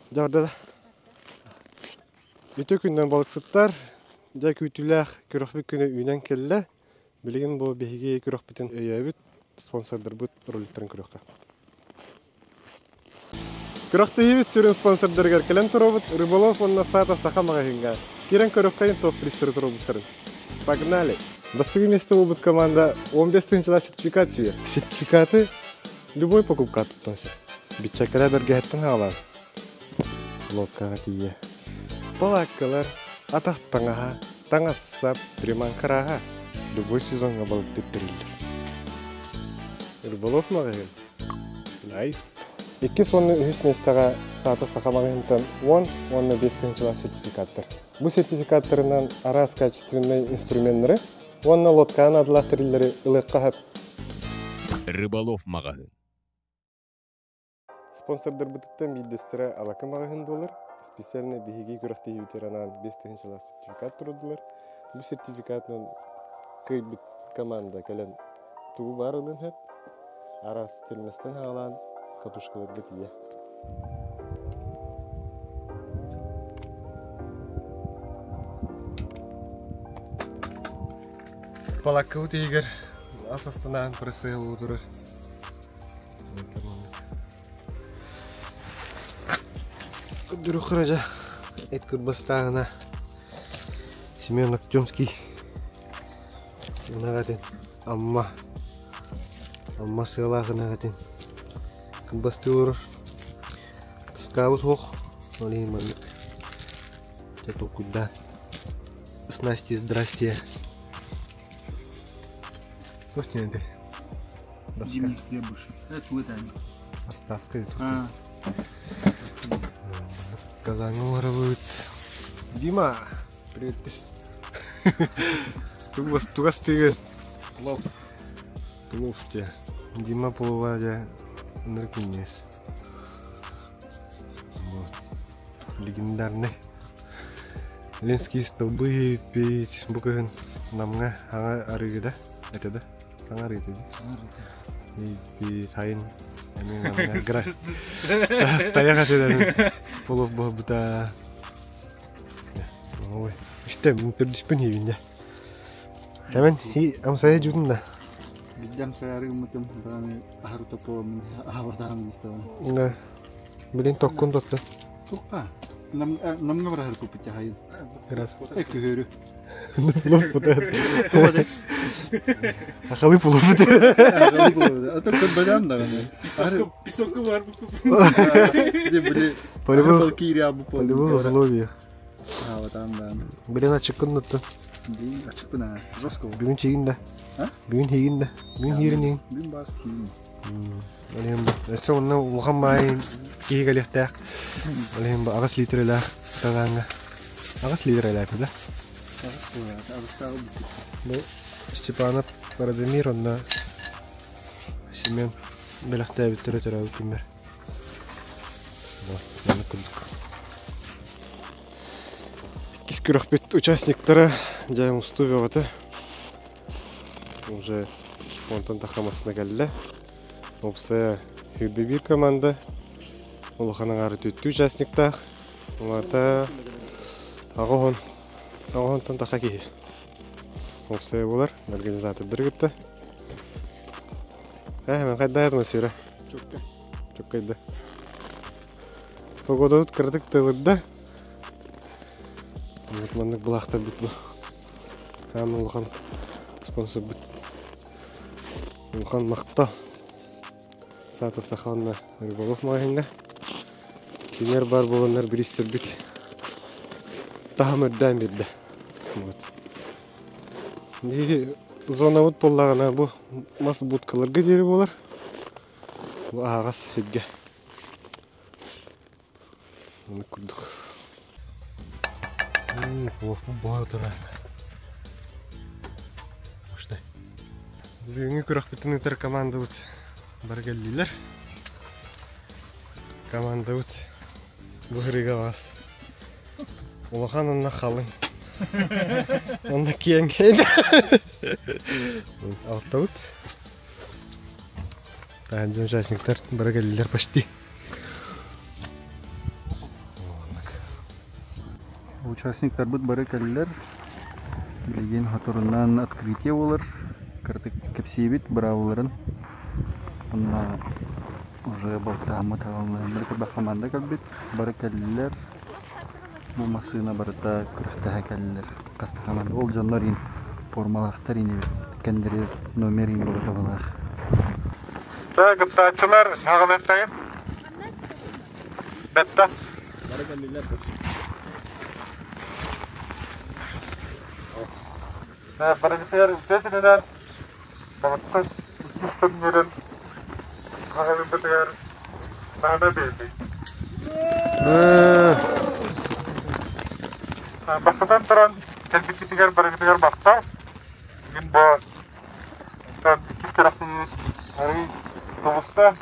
Дьэ, Үтүө күнүнэн балыксыттар, дьэ күүтүүлээх күрэхпит күнэ үүнэн кэллэ. Билигин бу биһиги күрэхпитин өйөөбүт спонсордарбыт роликтарын көрүөххэ. Күрэхтэһиибит сүрүн спонсордарыгар кэлэн туруобут Рыболов уонна Саата Саха маҕаһыыҥҥа. Киирэн көрүөххэйин топ призтары туруорбуттарын. Погнали! Бастакы миэстэ буолбут команда 15 тыһыынчалаах сертификат сүүйэр. Сертификаты любой покупка туттан сөп. Биччэккэлэр бэргэһэттэн хаалаан лодкаҕа тиийэ. Палааккалар, атах таҥаһа, таҥас-сап, приманкарааһа любой сезоҥҥа балыктыыр тэриллэр. Рыболов маҕаһыын. Найс. Иккис уонна үһүс миэстэҕэ Саата Саха маҕаһыынтан 10 уонна 5 тыһыынчалаах сертификаттар. Бу сертификаттарынан араас качественнай инструменнары уонна лодкаҕа наадалаах тэриллэри ылыахха сөп. Рыболов маҕаһыын. Спонсордарбытыттан биирдэстэрэ Алака маҕаһыын буолар. Специально биһиги күрэхтэһиибитигэр анаан 5 тыһыынчалаах сертификат турдулар. Бу сертификатынан кыайбыт команда кэлэн тугу баар ылыан сөп. Араас термостан саҕалаан катушкаларга тиийэ. Палаккабыт иһигэр ас астанаан процесс турар. Көрдөрүөххэ дьэ эт кырбастааҕына Семен Артемский ынах этин Амма Амма сыалаах ынах этин кырбастыы олорор таскаабыт суох ол иһин маннык дьэ толкуйдаан снасти здрасте туох диэн этэй Зимний хлебушек. Это это. Оставка тут. Казаҥҥа олоробут. Дима, привет. Тугас тугас тыгы. Плов. Плов те. Дима плова дьэ ынырык минньигэс. Вот. Легендарный. Ленский столбы пить бу кыһын Намҥа аҥа арыыгыда этэ да Саҥа арыыта дии. Сайын эмиэ манна гра тайах этилэрин плов буолбута. Ой, işte төрдүспүн хийбин дьэ. Кэмэн амсайа жудун да. Бидден саяры умутум, баны ахар топо мин ахабатаам диттабын. Да. Билин токкун тотtu. Тукка. Нам намга барахар купитя хайын. Күһөрү. Ахалы пулуфут. Ата көрбөдөн даҕаны. Песок бар. Полевых Полевых условиях. Блин, ачыккын нутtu. Ачыкпын а, жестко. Бүгүн чигин да. Бүгүн хигин да. Бүгүн хиирин Бүгүн бас хиирин. Олиһин өссө онно улахан баай киһи кэлиэхтээх. Олиһин аҕыс литрэлээх тадаҥҥа. Аҕыс литрэлээх да? Бу Степанов Радомир онно Семен бэлэхтээбиттэрэ төрөөбүт күммэр. Маннык курдук. Иккис күрэхпит участниктара дьэ мустуу бөҕөтө. Уже онтон тахха массыына кэллэ. Уопсайа сүүрбэ биир команда улахан аҥаары түөттүү участниктаах. Улаата аҕа оһонтон таха киһи. Уопсайа буолар организатордары кытта. Э, мен хайдаятым сүүрэ. Чөккө. Чөккөйдө. Погодабыт кыратык тылырда. Маннык былаахтарбыт бу. Хаан улахан спонсорбут. Улахан махтал. Саата Саха уонна Рыболов маҕаһыыҥҥа. Кинилэр баар буоланнар бириистэрбит таһым үрдээн биэрдэ. Вот. Биһиги зонабыт буоллаҕына бу мас будкаларга диэри буолар. Бу аһаҕас сиргэ. Оннук курдук. Плов буһа турар. Бүгүҥҥү күрэхпитин ыытар командабыт бары кэллилэр. Командабыт бу сырыыга баас. Улахан уонна халыҥ. Онно киэҥ. Алтабыт. Таһырдьа участниктар бары кэллилэр почти. Участниктарбыт бары кэллилэр. Билигин соторунан открытие буолар. Кыратык кэпсиибит быраабыларын. Уонна уже балтаһаммыт аҕаллаһыннары курдук хамаанда кэлбит. Бары кэллилэр. Бу массыына барыта күрэхтэһэ кэллилэр. Хас да хамаанда. Ол дьоннор иин формалаахтар ини кэннилэригэр номер иин буола табалаах. Чэ, кыттааччылар аҕалыахтайын. Бэтта. Бары кэллилэр. Барыгытыгар үтүө балыксыт иккис турнирын аҕалыыбытыгар наада биэрдик. Бастатан туран, кэлбиккитигэр барыгытыгар махтал. Бүгүн бу онтон иккис күрэхтэһии арыый тубуста,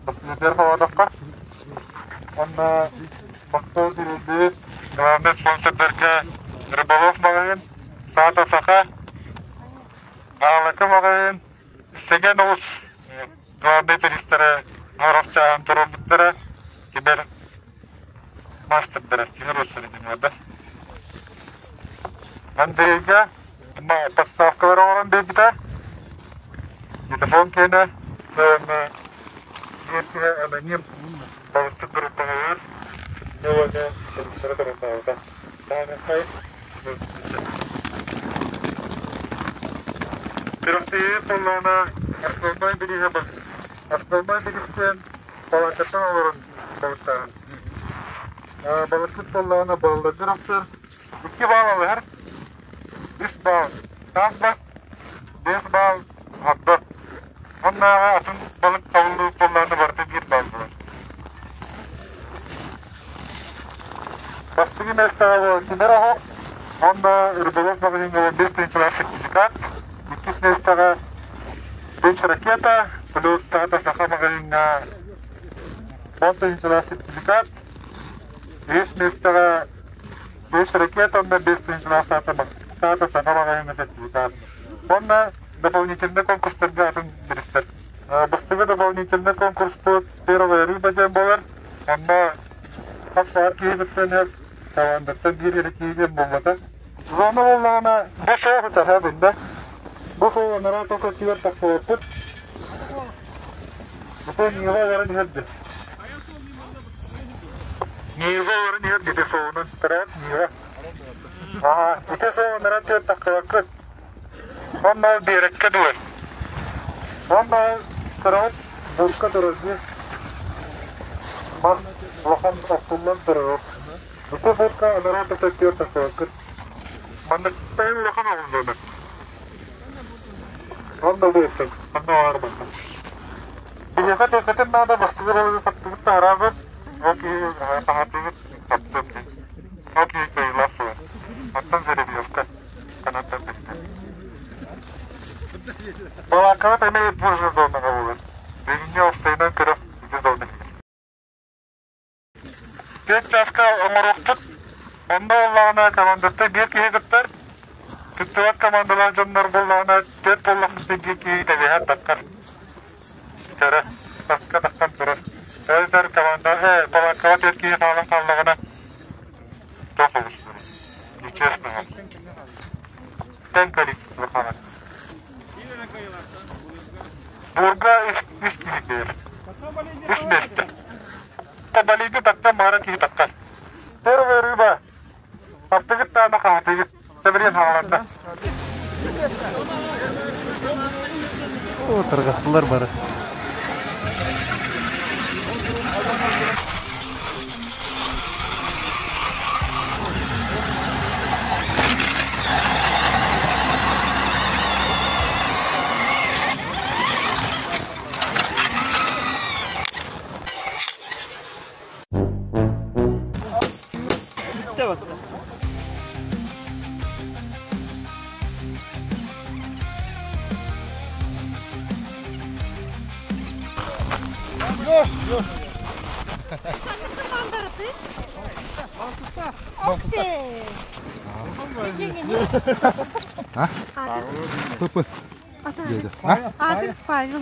бастыҥытыгар холоотоххо. Уонна махтал биэрдибит главный спонсордарга Рыболов маҕаһыын, Саата Саха, Аалака маҕаһыын, Сэгэн Оҕус главный туристара Горовчааһын туруорбуттара, Тимир мастердара, Тимир Руссалинин Андрейга подставкалары оҥорон биэрбитэ. Телефон киэнэ уонна биир киһи аноним балыксыт группаҕа уонна туристары туруордаабыта. Күрэхтэһии буоллаҕына основной бирииһэ основной бириистэн палаакаттан олорон балыктааһын. Балыксыт буоллаҕына балларгар охсор икки баал алыһар, үс баал таас бас, биэс баал хабдо. Оннооҕу атын балык хабыллыы буоллаҕына барыта биир баал буолар. Бастакы миэстэҕэ Тимир Оһох уонна Рыболов маҕаһыыҥҥа 15 тыһыынчалаах сертификат, иккис миэстэҕэ Бич ракета плюс Саата Саха маҕаһыыҥҥа 10 тыһыынчалаах сертификат, үһүс миэстэҕэ Бич ракета уонна 5 тыһыынчалаах Саата Саха маҕаһыыҥҥа сертификат. Уонна дополнительнай конкурстарга атын биристэр. Бастакы дополнительнай конкурспут «Первая рыба» диэн буолар. Онно хас баар киһибиттэн өр, талааннартан биир эрэ киһи диэн буолбатах. Зона буоллаҕына, бу суох ытаһа бында. Бу суол анараа тос өттүгэр тахсыбаппыт. Бу Нива баран иһэрди. Нива баран иһэрди ити суолунан. Тарат Нива. Аха, ити суол анараа өттүгэр тахсыбаккыт. Онно биэрэккэ дылы. Онно көрөҕүт, булка турар дии. Мас улахан охсуллан турар. Ити булка анараа да түөрт тахсыбаккыт. Манныктан улахан оҕоллоно. Онно буолсун, онно аарбакка. Биһиэхэ төкөтүн наада бастыгы балыгы саптыбыт таһараабыт, ол киһи хаһатыбыт саптым дии. Ол киһи кыайыылаах суох. Оттон жеребьевка. Канаттан бистэ. Балааккаҕыт эмиэ бу зонаҕа буолар. Бүгүҥҥү уопсайынан көрөх ити зона Түөрт чааска оҥоруохпут. Онно буоллаҕына командаттан биир киһи кыттар. Кыттыбат командалаах дьоннор буоллаҕына түөрт буоллахпытына биир киһи тэбиһэр таххар. Көрө, таска тахсан турар. Эбэтэр команда балааккаҕа түөрт киһи хаалан хааллаҕына туох олус нечестно. Тэн количество хаалар. Бурга үс киһи кэлэр. Үс миэстэ. Табалига тахсан баара киһи таххар. Первая рыба. Артыгыт таана хаатыгыт. Тэбириэн хааланна. О, тарҕастылар бары. Ёж, ёж. А? Пп. Адрес Павел.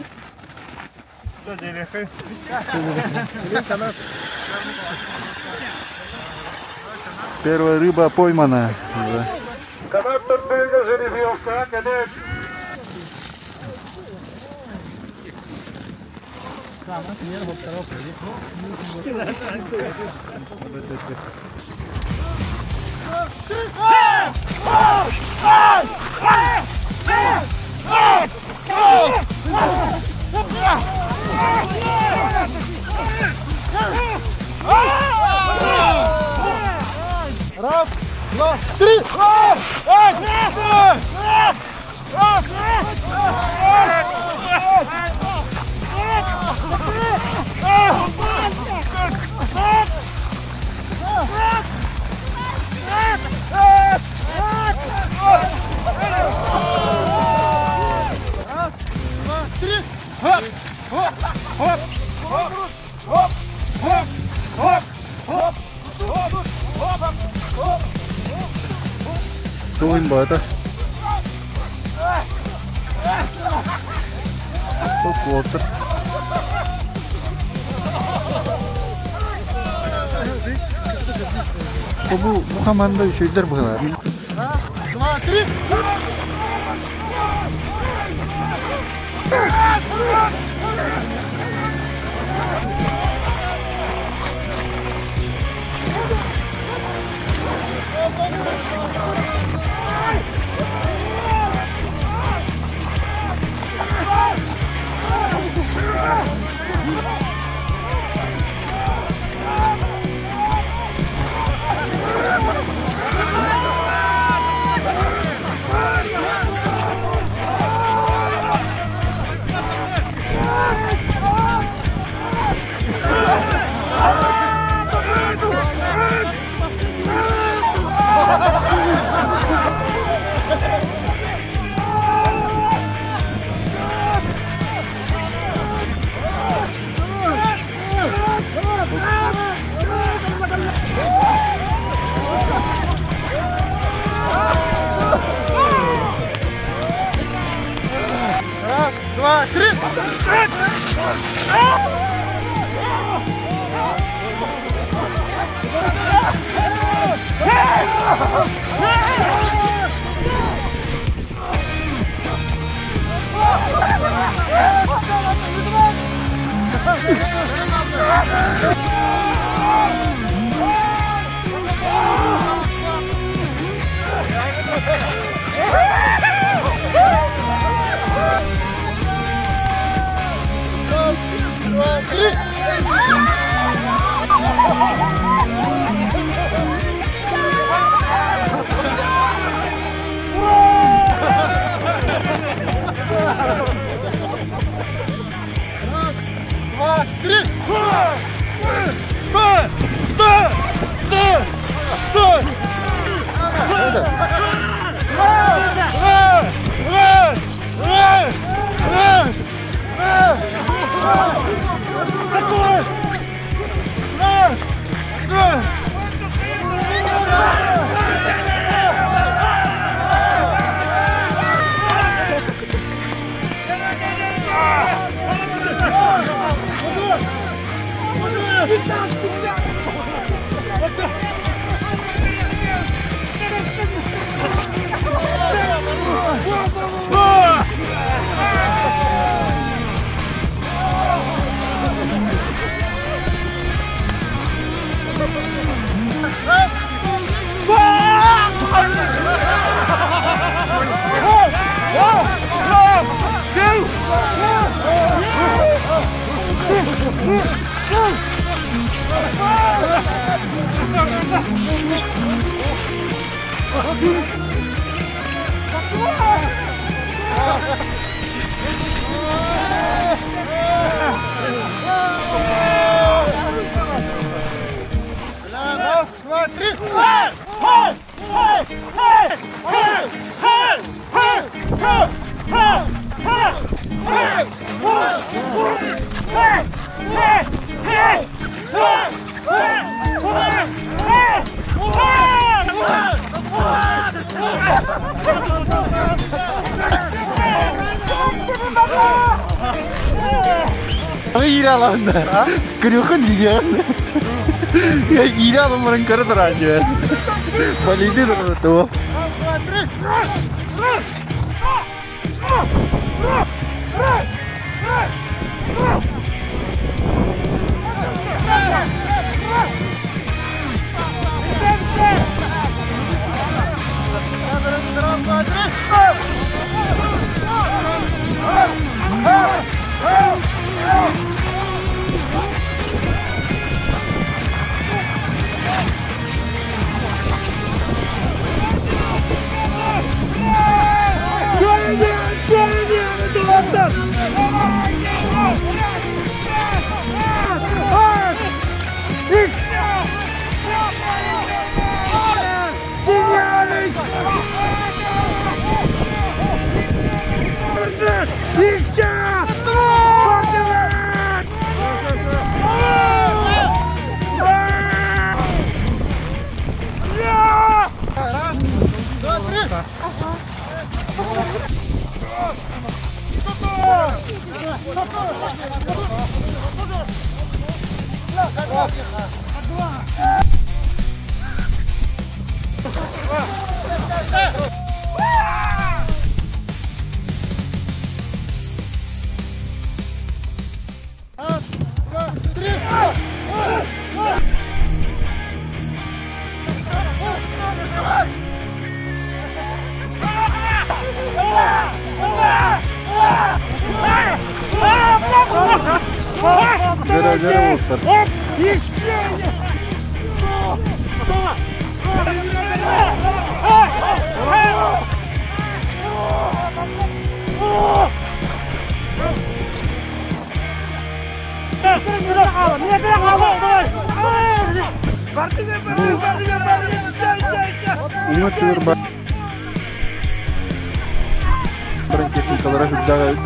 Первая рыба поймана уже. Раз, два, три! Раз, два, три! Хоп! Хоп! Хоп! Хоп! Хоп! Хоп! Хоп! Хоп! Хоп! Хоп! Туын бата. Квотер. Бу команда үшөйдөр бұғылар. Раз, два, три! Раз, два, три! Раз, два, три! Раз, два, три! Два, два, два, два! Раз, два, Раз, два, три! Ираланда. Крюхын лидерін. Иирэ алын баран көрө туран дьэ. Балиды турар Дьөрө дьөрө уолаттар. Уҥа өттүгэр баран техникалара сүрдээх эбит.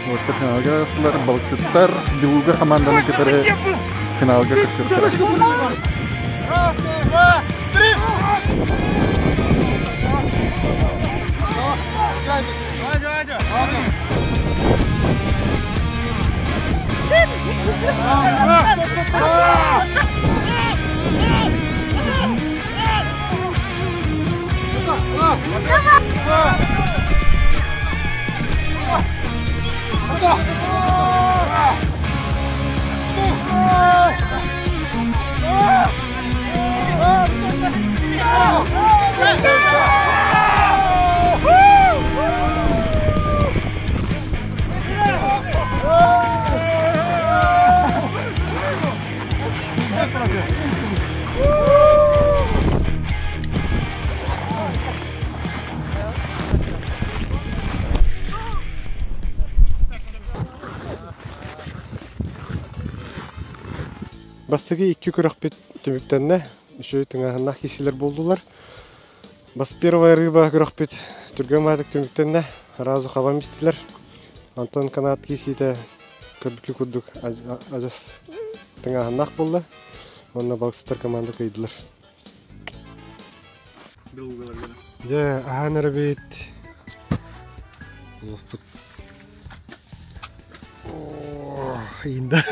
Вот финалга сылар балыксыттар Белуга команданы кытары финалга көрсүөхтэрэ. Раз, два, три! Бастакы икки күрэхпит түмүктэннэ. Үчүгэй тыҥааһыннаах киисилэр буоллулар. Бас первая рыба күрэхпит түргэн баатык түмүктэннэ. Разу хабам истилэр. Антон канат киисиитэ көрбүккэ курдук адьас тыҥааһыннаах буолла. Уонна балыксыттар команда кыайдылар. Дьэ, аһаан эрэбит. Олохпут. Инда.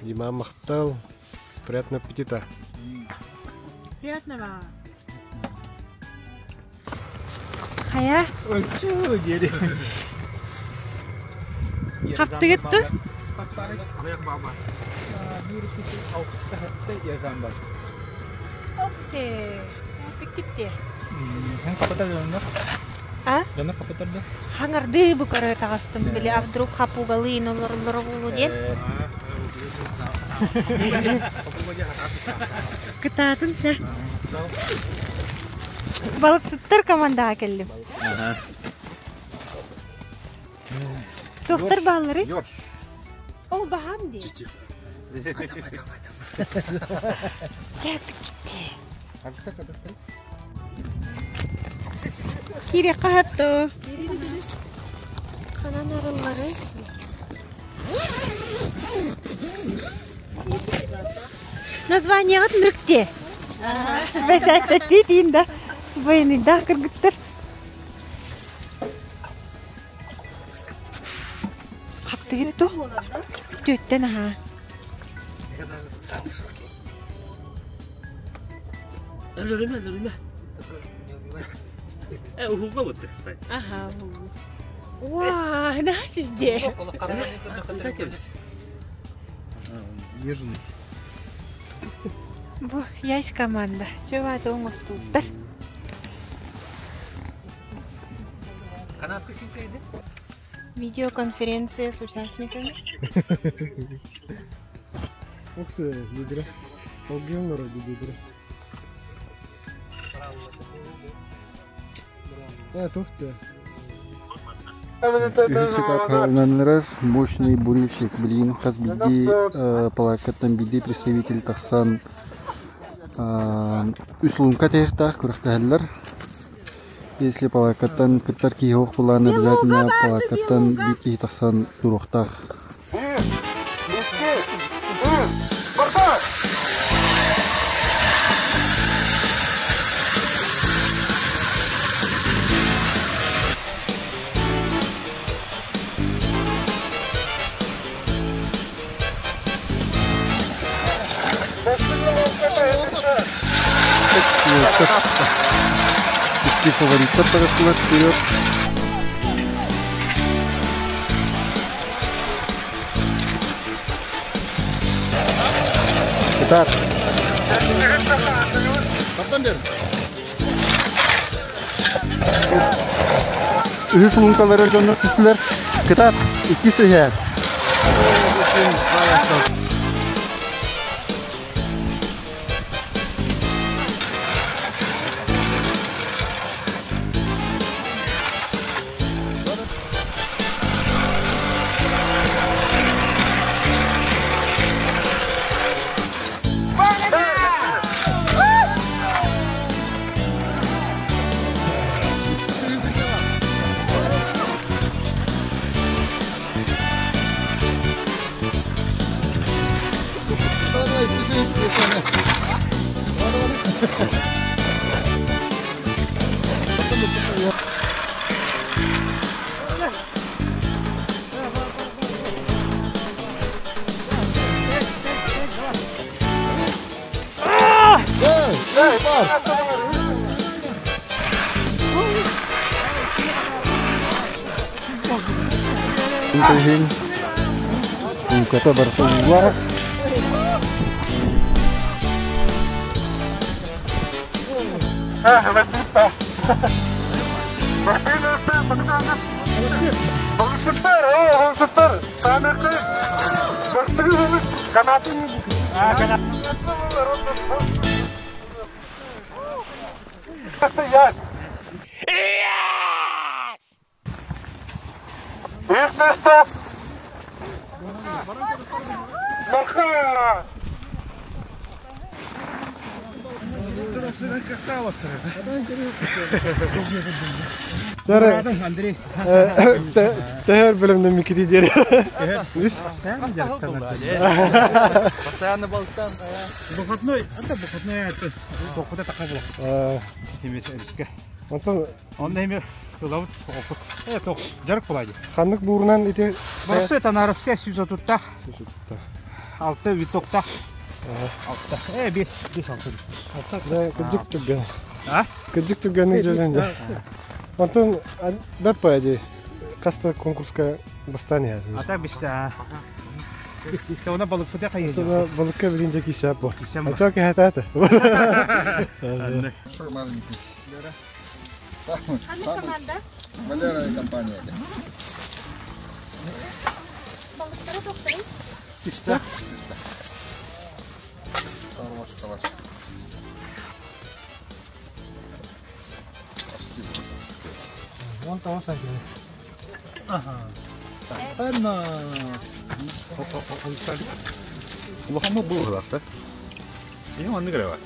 Дима махтал. Приятного аппетита. Приятного. Хайа? Хаптыгытты? Оксе. Пиккитте. А? Хаңарды бу көрө таҕыстым били а вдруг хапугалыын олороллоро буолуо диэн. Кытаатын да. Балыксыттар командаҕа кэллим. Туохтар бааллары? Ол баһаам дии. Кэпикти. Киириэххэ сөп. Ханан арыллары. Названиеҕыт Нүкте. Бэчээттэтии диин да военныйдаах кыргыттар. Хаптыгыт ту? Түөттэн аһаа. Өлөрүмэ, өлөрүмэ. Уһулга бутты, кстати. Ага. Уа, наша где? Нежный. Бу ясь команда. Чего оҥостууттар. Канатка ким кайды? Видеоконференция с участниками. Оксы лидеры. Олгион вроде лидеры. А, тухты. Мощный бурильщик, блин, хас биди палакаттан биди представитель тахсан үс лунка тиэхтээх күрэхтэһэллэр. Если палакаттан кыттар киһи суох буоллаҕына обязательно палакаттан биир киһи тахсан туруохтаах. Икки фавориттар таҕыстылар вперед. Итак. Үһүс лункалары дьоннор түстүлэр. Кытаат, иккис ыһээр. Интегин Уката бартулла. Сара Андрей. Тэһэр бөлөмнө микити диэри. Үс. Постоянно болтан. Выходной, это выходной, это тохута такая была. Онтон Он эми ылабыт опыт. Тох, жарык булайды. ханнык буурунан ити Просто это Наровская сүүс отутта, алты витокта. Алты. Бес, бес алты. Да, кыдьык түргэн. А? Кыдьык түргэнник жөлөнде. Онтон бэп ди каста конкурска бастан яды. А так бесте, а. Она балык фута кайы. Онтон балыкка билинже кисәп бу. Кисәп бу. Ача кәһәтәте. Маленький. Ханнык команда? Валера и компания. Балыктары тохтары. Үстә. Хорош, хорош. Вон того сантиметр. Ага. Ана. Улахамы буурдақты. Ең онны кіре бар.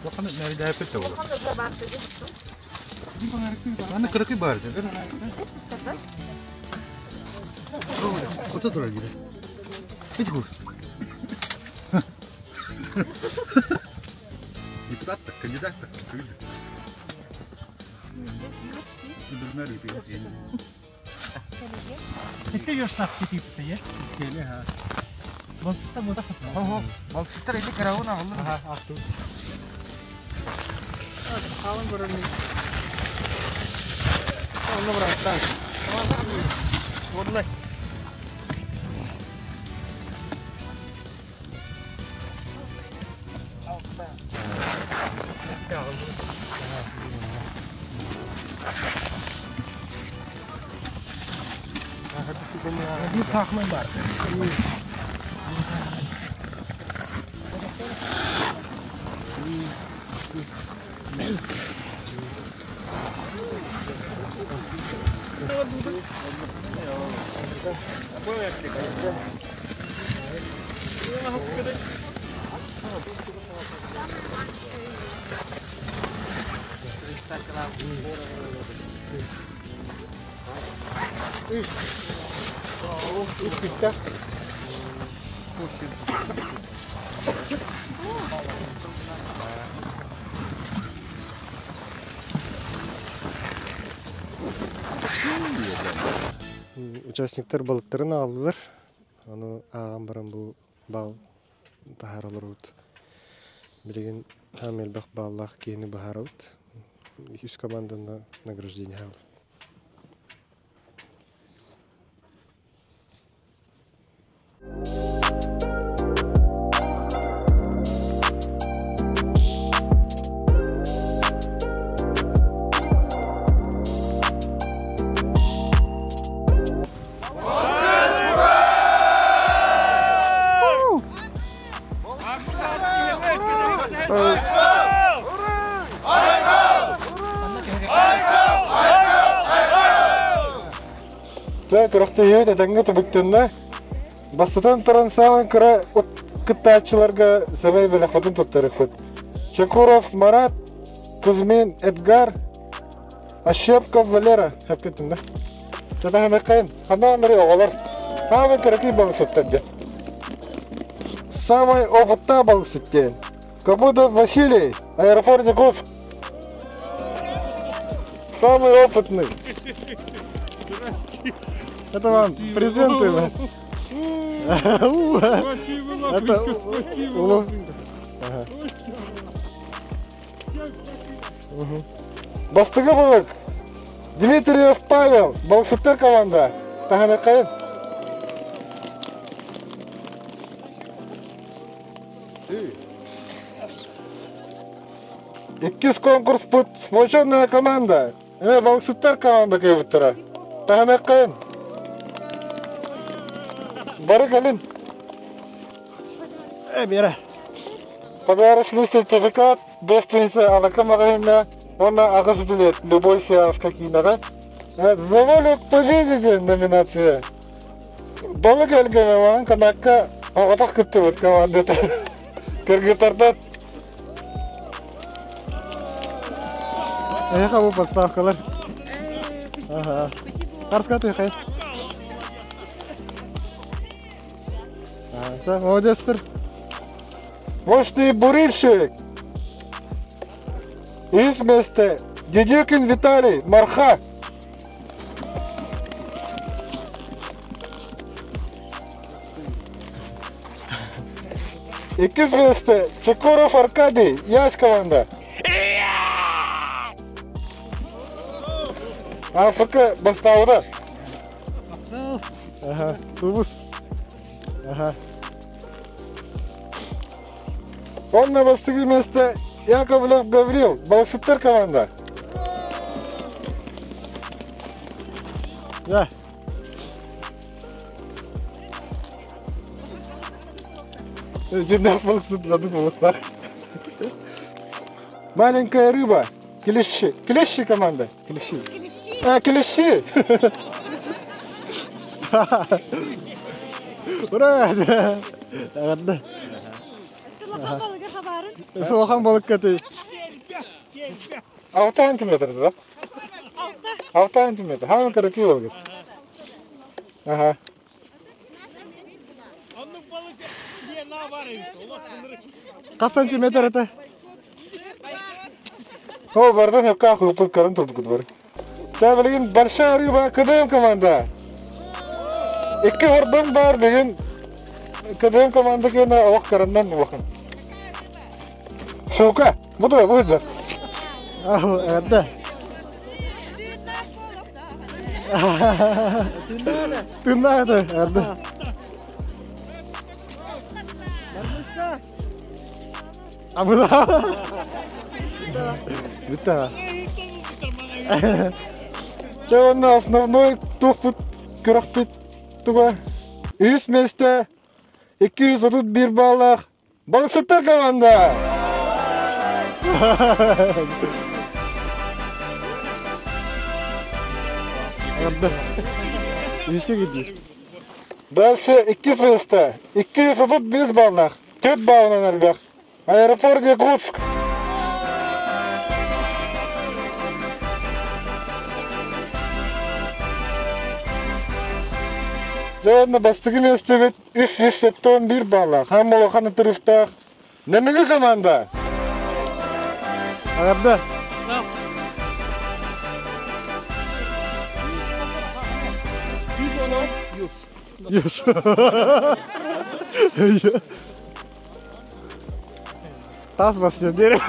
Улаханы нәрде әпетте болады. Аны кыракый бар деді. Ота турар дире. Ити кур. Депутат та, кандидат та. Итте ёстах китипте, е? Келе ха. Балксыта бода хат. Ого, балксыттар эти карауын ағылыр. Аха, ақту. Қалын көрінмей. Оны бұраттан. Орнай. Bir takma бар. Үс күстә. Участниктар балыктарын алдылар. Аны ағам баран бу бал тахаралар ут. Билеген хам элбэх баллах киһини баһарабыт. Үс команданы награждение алды. Так, рахты әтәңге түбүктөннө. Бастатан туран сааман кыра кыттаачыларга сабай беле хотун туттарыхпыт. Чакуров Марат, Кузьмин Эдгар, Ощепков Валера. Хәп да. Тата хәмәккәйн. Хана мире оголар. Хамы кыраки балыксыттар де. Самый опытта балыксыттен. Кабудов Василий, аэропорт Якутск. Самый опытный. Это вам презенты. Спасибо, Это спасибо. улов. Ага. Бастыгы балык. Дмитриев Павел, балыксыттар команда. Таханакайын. Иккис конкурс пут сплоченная команда. Балыксыттар команда кайбыттара. Таханакайын. Бары калин. Бера. Подарочный сертификат, девственница Анака Магазина, он на агыз билет, любой сеанс какие надо. За волю к победе номинация. Балык әлгеме ван канакка ағатақ күтті өт команда. Кыргытардан. Эха бу подставкалар. Ага. Арска ты хай. Молодецтер. Мощный бурильщик. Из места Дедюкин Виталий, Марха. Иккис место Чекуров Аркадий, Ясь команда. АФК Бастауда. Ага, тубус. Ага. Он на бастыгы место Яковлев Гаврил, Балсыттар команда. Да. Балыктар. Маленькая рыба. Клещи. Клещи команда. Клещи. А, клещи. Ура! Ладно. Сулахан балык каты. 6 сантиметр, да? Алта сантиметр. Хааман кыракый буолгут. Аха. Хас сантиметр это? О, бардан хепка хуппут көрөн турдукут бар. Та билигин большая рыба КДМ команда. Икки хордон бар бүгүн КДМ команда кена олох карандан улахан. Шука, буду буду. Аху, это. Тыннаа это. Абыла. Бүттэ. Чэ уонна основной туохпут күрэхпит туга үс миэстэ 231 баллаах Балыксыттар команда! Үскэ кирдии. Дальше иккис миэстэ 235 баллаах, 4 баллынан элбэх. Аэропорт Якутск. Дьэ уонна бастакы миэстэбит 371 баллаах, хаам улахан ытырыктаах Нэмиги команда. Аҕарда. Юш. Тас басıyor дері.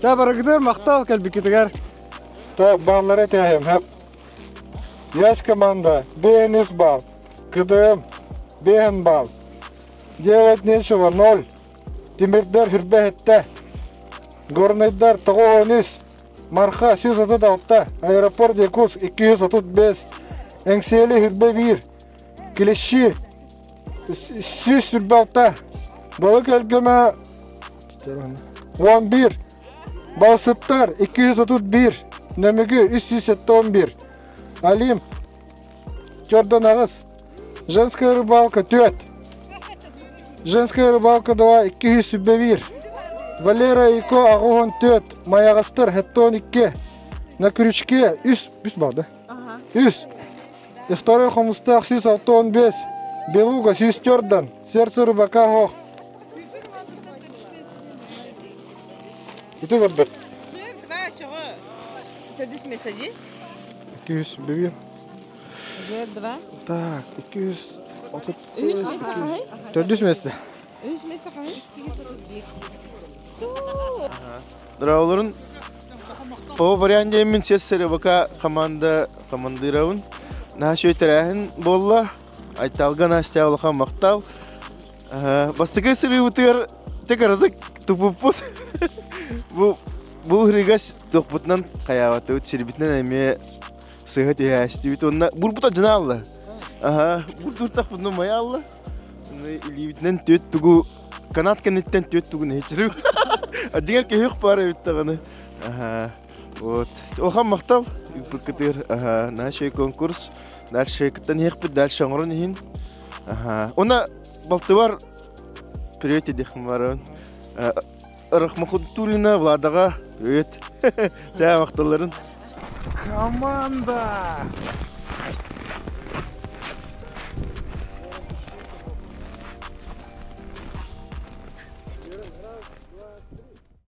Та барыгытыгар махтал кэлбиккитигэр. Так, баллары этээһим. Хэп. Ясь команда, БНС балл. КДМ, БН балл. Делать нечего, ноль. Тимирдер хүрбэһиттэ. Горнайдар 93. Марха 136. Аэропорт Якутск 235. Эҥсиэли хүрбэ биир. Клещи 146. Балык өлгөмө 11. Балсыттар 231. Нөмүгү 371. Алим 48. Женская рыбалка 4. Женская рыбалка 2 201. Валера Ико 84. Майаҕастар 72. На крючке 3 3 бар да? 3. И второй хомустаах 165. Белуга 104 Сердце рыбака ох. Ити көрбөт. Сыр два чого? Төрдүс месте дии? 201. Жер два. Так, 230. Үс месте хаһый? Төрдүс месте. Үс месте хаһый? Дорооболорун По вариант диэммин сес РБК команда командирабын. Наһаа үчүгэй тэрээһин буолла. Айталга Настя улахан махтал. Бастакы сырыыбытыгар текаратык тупуппут. Бу бу ырыгас туохпутунан хайаабатыбыт сирбитинэн эмиэ сыһа түһээстибит уонна бурбута дьанаалла. Аха, бурдуртахпытынан майаалла. Илиибитинэн түөт тугу канат кэнниттэн түөт тугу нэһичирик. Дьиҥэр көһүөх баар эбит даҕаны. Аха. Вот. Улахан махтал ыыппыккытыгар. Аха, наша конкурс. Дальше кыттан иһиэхпит, дальше оҥорон иһин. Аха. Уонна балтыбар привет диэхпин барабын. Рахмахутулина Владаҕа привет. Чээ махталларын. Команда!